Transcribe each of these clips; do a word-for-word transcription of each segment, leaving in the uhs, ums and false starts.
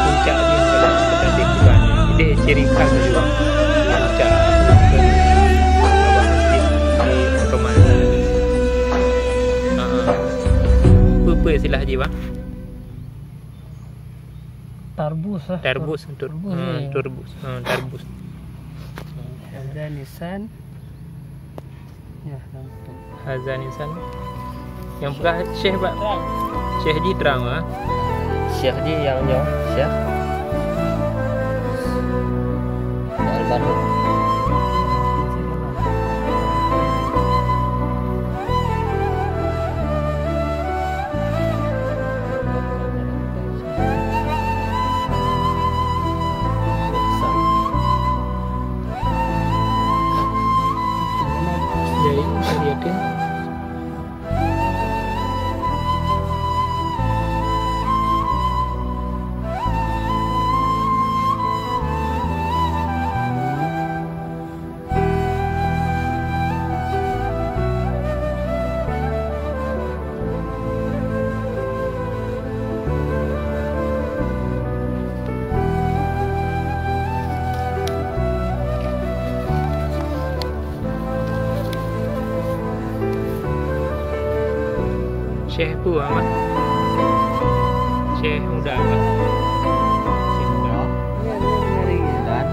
Puncak jih pada, pada dek bukan. Ideh ciri khas juga. Puncak. Abang mesti di Ottoman. Ha, ha. Apa, apa istilah jih, bang? Tarbus lah. Tarbus, tur-, tarbus, hmm, ya. Tarbus. Hmm, tarbus. Ada nisan. Ya, nampak. Haza nisan. Nyang peugah Syekh, Pak? Syekh jih trang, ah. Syekh jih nyang nyoe, Syekh. Al-Barhum. Iya deh. Syekh peue, Mak? Syekh muda, Mak? Syekh muda. Nyan, nyan, nyan. Dan?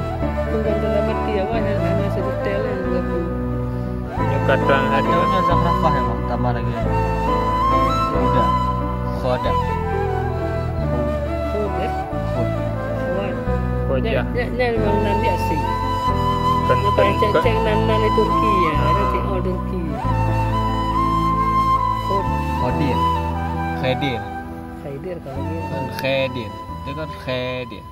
Bukan dalam arti awak, hana, hana seudetail kan, bukan tu. Nyoe ka tuan ada. Jawabnya Zahrafah ya, Mak. Tambah lagi. Huda. Khoda. Hud, eh? Hud. Hud. Khoda. Nyan, nyan, nyan memang nan di asing. Kan, nyan kan, cek, kan. Cek nan, nan di Turki ya. Ah. Ada cek, oh, Turki. Hud. Khodir. Khedir. Khedir kalau dia. Kan Khedir. Itu kan Khedir.